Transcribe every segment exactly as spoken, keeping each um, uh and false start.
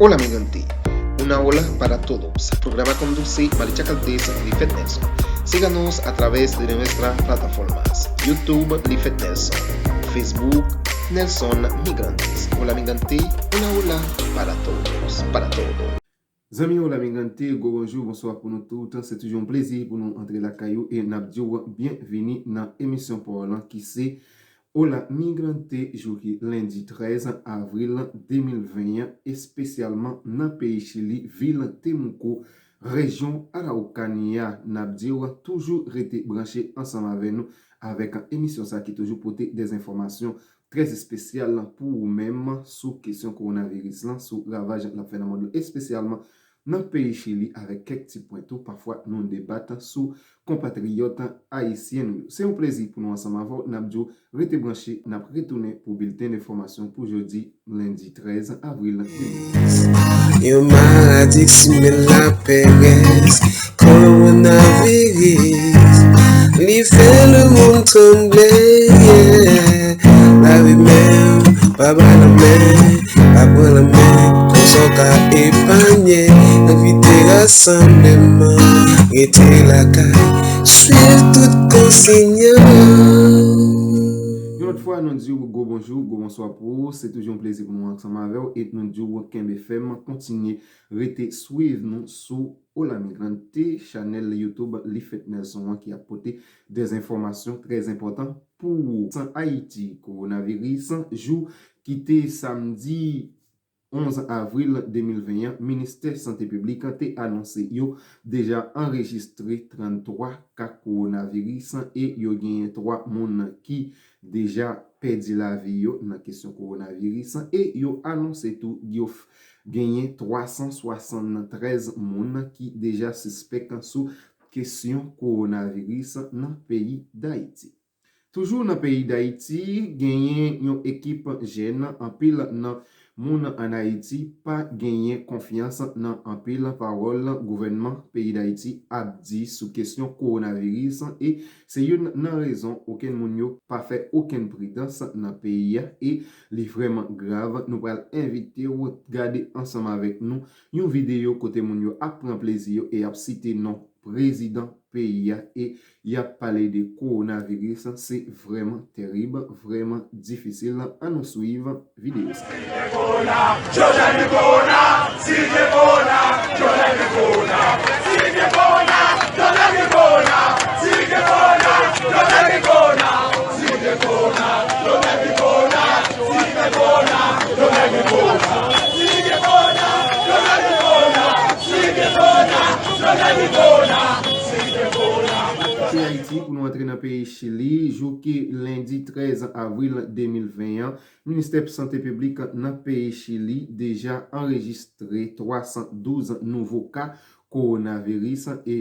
Hola mi gente, una ola para todos. Programa conduce Maricha Caldes Lifet Nelson. Síganos a través de nuestras plataformas YouTube Lifet Nelson, Facebook Nelson Migrantes. Hola mi gente, una ola para todos, para todos. Zanmi Hola mi gente, gwo bonjou, bonswa pou nou tout. Se toujou yon plezi pou nou antre lakay ou e n ap di w byenvini nan emisyon pa w lan ki se Hola mi gente, jou ki lendi trèz avril de mil ven an, espesyalman nan peyi Chili, vil Temuco, rejyon Araucania. N ap di w toujou rete branche ansanm avè nou avèk emisyon sa ki toujou pote dèzenfòmasyon trè espesyal pou ou menm sou kesyon kowonaviris lan, sou ravaj l ap fè nan mond lan, espesyalman nan peyi Chili, avèk kèk ti pwen tou. Pafwa, nou debat sou konpatriyòt ayisyen nou yo. Se yon plezi pou nou ansanm avè w. N ap di w rete branche, n ap retounen pou bilten enfòmasyon pou jodi, lendi trèz avril de mil ven. Yon maladi k simen laperèz, kowonaviris, li fè lemonn tranble, yeah. Lavi menm pa bay lanmen, pa pran lanmen, konsa w ka epanye. Evite rasanbleman, rete lakay, swiv tout konsiy yo. Yon lòt fwa, nou di w gwo bonjou, gwo bonswa pou ou. Se toujou yon plezi pou nou ansanm avè w e nou di w kenbe fèm, kontinye rete swiv nou sou Hola mi gente, chanèl YouTube Lifet Nelson an ki ap pote dèzenfòmasyon trè enpòtan pou ou. San Ayiti, kowonaviris, jou ki te samdi onz avril de mil ven an, Ministè Sante Piblik te anonse yo deja anrejistre tranntwa ka kowonaviris e yo genyen twa moun ki deja pèdi lavi yo nan kesyon kowonaviris e yo anonse tou yo f-, genyen twa san swasanntrèz moun ki deja sispèk sou kesyon kowonaviris nan peyi Dayiti. Toujou nan peyi Dayiti, genyen yon ekip jèn, anpil nan moun ann Ayiti pa genyen konfyans nan anpil pawòl gouvènman peyi Dayiti ap di sou kesyon kowonaviris e se youn nan rezon okenn moun yo pa fè okenn pridans nan peyi a e li vrèman grav. Nou pral envite w gade ansanm avèk nou yon videyo kote moun yo ap pran plezi yo e ap site non prezidan peyi a e y ap pale de kowonaviris. Se vrèman tèrib, vrèman difisil. Ann nou swiv videyo sa. Kite Ayiti pou nou antre nan peyi Chili. Jou ki lendi trèz avril de mil ven an, Ministè Sante Piblik nan peyi Chili deja anrejistre twa san douz nouvo ka kowonaviris e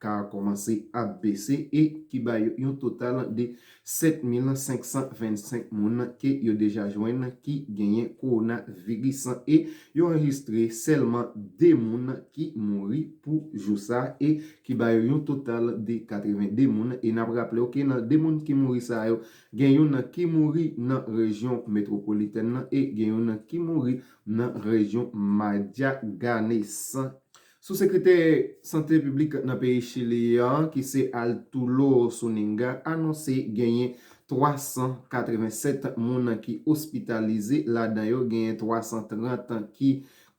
ka a kòmanse ap bese e ki ba yo yon total de sèt mil senk san vennsenk moun ke yo deja jwenn ki genyen kowonaviris e yo anrejistre sèlman de moun ki mouri pou jou sa e ki ba yo yon total de katreven de moun. E n ap raple w ke nan de moun ki mouri sa yo, gen youn ki mouri nan rejyon metwopolitèn nan e gen youn ki mouri nan rejyon Magallanes. Sou sekretè sante piblik nan peyi Chili an, ki se Arturo Zúñiga, anonse genyen twa san katreven sèt moun ki ospitalize, ladan yo genyen twa san trant ki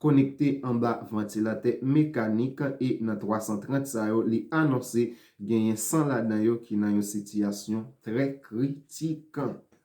konekte anba vantilatè mekanik, e nan twa san trant sa yo, li anonse genyen san ladan yo ki nan yon sitiyasyon trè kritik.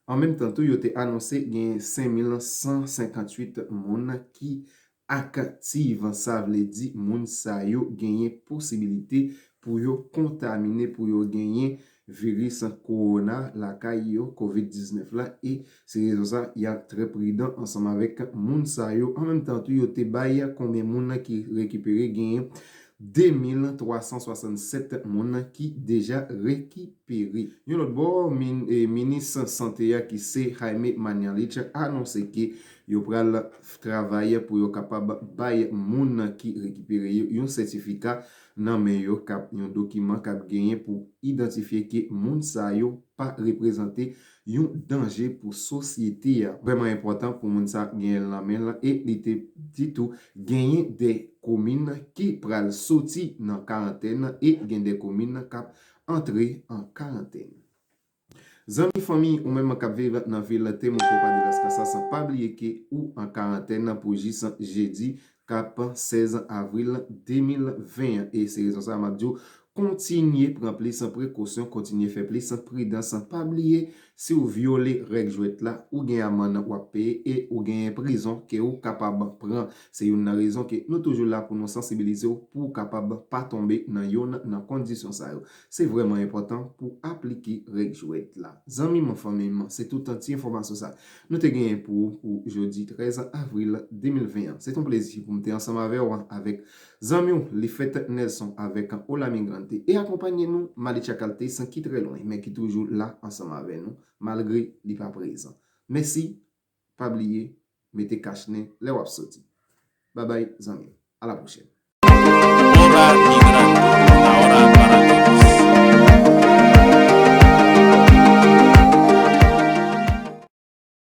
An menm tan tou, yo te anonse genyen senk mil san senkantuit moun ki aktif, sa vle di moun sa yo genyen posibilite pou yo kontamine, pou yo genyen viris kowona lakay yo, kovid diznèf la, e se rezon sa y ap trè pridan ansanm avèk moun sa yo. An menm tan tou, yo te bay konbyen moun ki rekipere, genyen de mil twa san swasannsèt moun ki deja rekipere. Yon lòt bò, min-, e, minis sante a ki se Jaime Mañalich anonse ke yo pral travay pou yo kapab bay moun ki rekipere yo yon sètifika nan men yo, k ap, yon dokiman k ap genyen pou idantifye ke moun sa yo pa reprezante yon danje pou sosyete a. Vrèman enpòtan pou moun sa genyen l nan men l e li te di tou genyen de komin ki pral soti nan karantèn e gen de komin k ap antre an karantèn. Zanmi, fanmi, ou menm k ap viv nan vil Temuco, Padre Las Casas, pa bliye ke ou an karantèn pou jis jedi k ap sèz avril de mil ven an. E se rezon sa a m ap di w, kontinye pran plis prekosyon, kontinye fè plis pridans. Pa bliye, si w vyole règ jwèt la, ou gen amann w ap peye e ou gen prizon ke ou kapab pran. Se youn nan rezon ke nou toujou la pou nou sansibilize w pou w kapab pa tonbe nan youn nan kondisyon sa yo. Se vrèman enpòtan pou aplike règ jwèt la. Zanmi m, fanmi m, se tout ti enfòmasyon sa nou te genyen pou ou pou jodi trèz avril de mil ven an. Se t on plezi pou m te ansanm avè w avèk zanmi w Lifèt Nelson avèk Hola Migrante e akonpanye nou Malicha Caltes ki trè lwen men ki toujou la ansanm avè nou malgre li pa prezan. Mèsi, pa bliye mete kachnen lè w ap soti. Babay zanmi m, a la pwochèn. Hola Migrante.